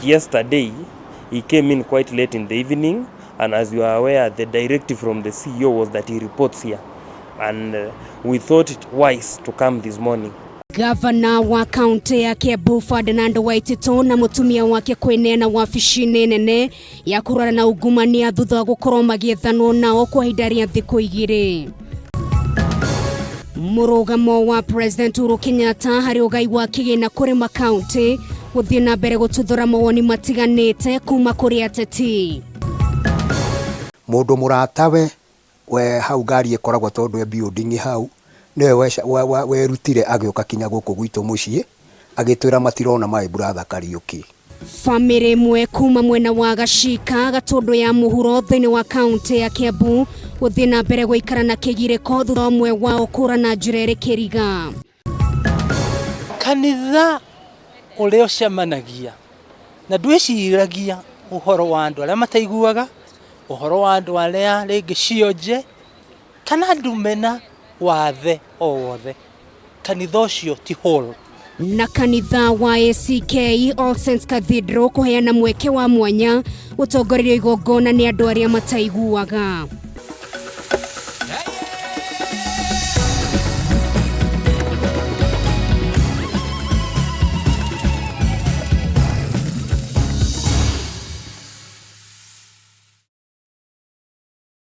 Yesterday, he came in quite late in the evening, and as you are aware, the directive from the CEO was that he reports here. And we thought it wise to come this morning. Gavana wa kaunti ya Kiambu Ferdinand Waititu na mutumia wake kweneana wabici-inĩ nene ya kũrũara na ungumania thutha wa gũkorwo magĩethanwo nao kwa ihinda rĩa thikũ 2. Mũrũgamo wa President Uhuru Kenyatta harĩ ũgai wa kĩgĩna kũrĩ makaunti gũthiĩ na mbere gũtuthũra mawoni matiganĩte kuma kũrĩ ateti. Mũndũ mũratawe we hau ngari ĩkoragwo tondũ e building hau nĩwe werutire agĩũka kinya gũkũ gwitũ mũciĩ agĩtwĩra matirona my brother Kariũki. Bamĩrĩ ĩmwe kuma mwena wa Gacika Gatũndũ ya mũhuro thĩinĩ wa kaunti ya Kiambu gũthiĩ na mbere gũikara na kĩgirĩko thutha ũmwe wao kũra na njĩra ĩrĩ kĩriga. Kanitha ũrĩa ũcemanagia na ndwĩciragia ũhoro wa andũ arĩa mataiguaga, ũhoro wa andũ arĩa rĩngĩ cionje kana andũ mena wathe o wothe, kanitha ũcio ti whole. Na kanitha wa ACK All Saints Cathedral kũheana mweke wa mwanya gũtongorerio igongona nĩ andũ arĩa mataiguaga.